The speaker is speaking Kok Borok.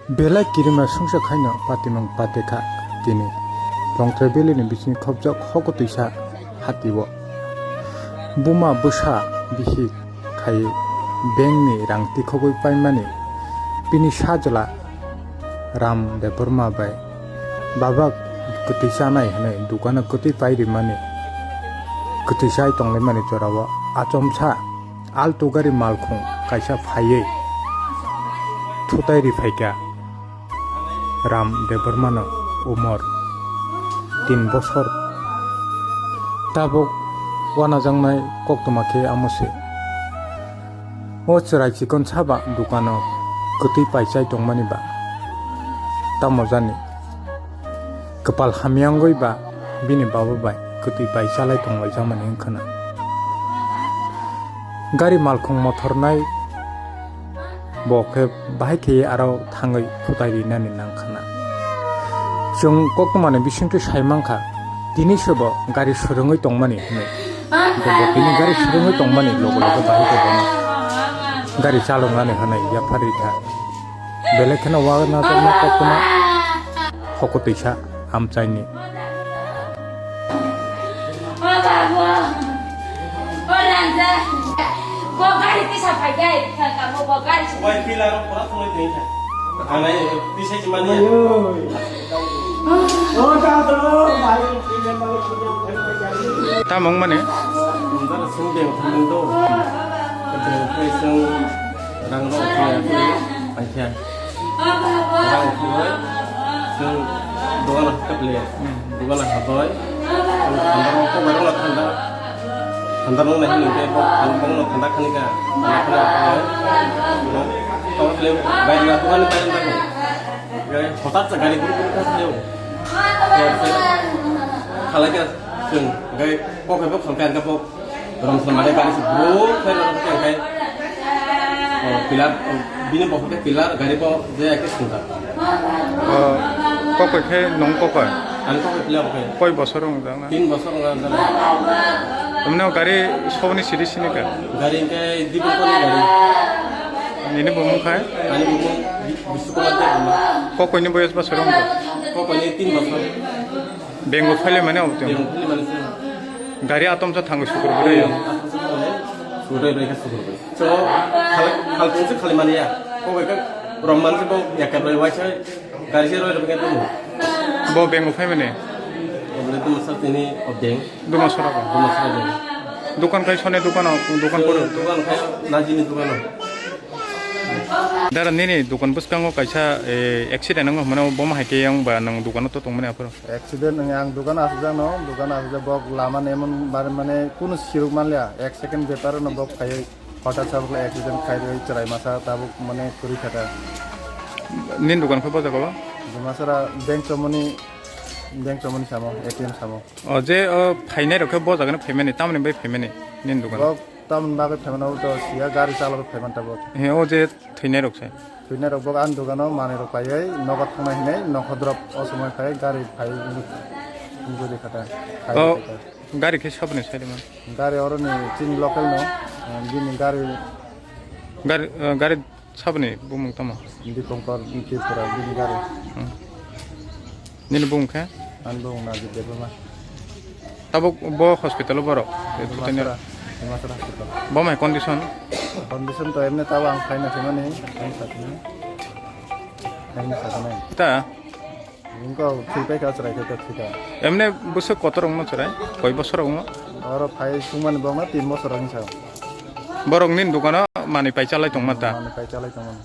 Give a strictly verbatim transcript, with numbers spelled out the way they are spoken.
Belai kirima sungsa khaino patimung patekha tini. Longtrai valley ni bisingo khobjak hoko twisa hati o. Buma bwsa bihik khai bank ni rang tikhogwi paimani bini sajla Ram Debbarma bai baba kwtwi chanai hwnwi dukano kwtwi pai rimani kwtwi chai tonglaimani jorao achomsa Alto gari malkhung kaisa phaiwi thutai ri phaikha. Ram Debbarmano umor tin bosor. Tabuk wanajaknai koktwma khe amo se. O chwrai chikon saba dukano kwtwi pai chai tongmani ba tamo jani kwpal hamya wngwi ba bini baba bai kwtwi pai chalai tonglaijak mani wngkhwna. Gari malkhung mothornai bo khe bahai khe aro thangwi thutai rinani nangkhwna. Chwng koktwmani bisingtwi sai mankha, tini se bo gari swrwngwi tongmani hwnwi. Bo tini gari swrwngwi tongmani logo logo bahai khe bono gari chaloknani hwnwi yapharwi kha. Belai kheno wanajakma koktwma hoko twisa amchaini. Tamo wngmani? Rang rok khe paikha. Rang khe chwng dogan khe ble. Hmm. Dogan haboi. Thanda rok kok bai rok thanda. Thanda rok nai hwnwi khe bo thanda rok thanda khani kha. Thanda khani kha. Tong khe bai rok dogan bai rok. Gai hotat sa gari guru guru kha. Khalai kha chwng gai kok bai bo khangkha kha bo. Rom slam mare gari se bro khe rom khe khe. Oh, pilar, oh, bini bokol khe pilar, gari bo je ake sungkha. Oh, kokoi khe nong kokoi? Ang kokoi pilar bo khe. Koi bosor wng jang na? Tin bosor wng jang na. Tamne gari soboni siri sini ka? Gari khe di bosor ni gari. Nini bumung khai? Ani bumung Bi-, Bisnu Kumar Debbarma. Kokoi ni boyos bosor wng? Kokoi ni tin bosor. Bengo phailaimani obo tei. Bengo phailaimani se. Gari atomsa thango sukur bwrwi. Atomsa thango sukur bwrwi khe sukur bwrwi. So, khal-, khaltungse khali mani ya. Ko bai khe rom manse bo yakar bai waisa gari se roi roi khe tumu. Bo bengo phaimani? Obole tumu sal tini o beng. Duma sora bo? Duma sora beng. Dukan kai sone dukan o, dukan pore? Dukan kai najini dukan o. Dara, nini dukan bwskango kaisa, eh, accident wngkha hwnmano, bomo hai khe yang ba nwng dukano to tongmani aphuru? Accident wngya, ang dukano asukjakno, dukano asukjak, bok lama ni emon bar-, mane kunu siruk manliya, ek second bepar no bok phaiwi hotat sabukla accident khairwi chwrai masa tabuk mane kwrwi kha ta. Nini dukan khe bo jaga o? Dumasara bank chomoni, bank chomoni samo, A T M samo. O je, o phainai rok khe bo jaga ni phaimani, tamoni bai phaimani nini dukan? Bo tamoni bagwi phaimani, o to siya gari chalogwi phaiman tabuk. He, o je thwinai rok se? Thwinai rok bo ani dukano manwi rok paiwi nogo thangnai hinwi nokho drop o somoi khai gari phai wngwi, wngwi kha ta. O gari khe saboni side man? Gari oro ni chini local no, bini gari. Gari, eh, gari saboni bumung tamo? Dipankar Tripura bini gari. Hmm. Nini bumung khe? Ani bumung Najib Debbarma. Tabuk bo hospital o borok? Dimasara, Dimasara hospital. Bo mai condition? Condition to emne tabo ang khaina thwimani, ang sa thwimani. Ang sa thwimani. Ta? Wngkha, thwi paikha, chwrai khe ta thwikha. Emne bwswk kotor wngno chwrai? Koi bosor wngno? Oro phai sungmani bokno tin bosor wngsa. Borok nini dukano manwi pai chalai tongma ta? Manwi pai chalai tongmani.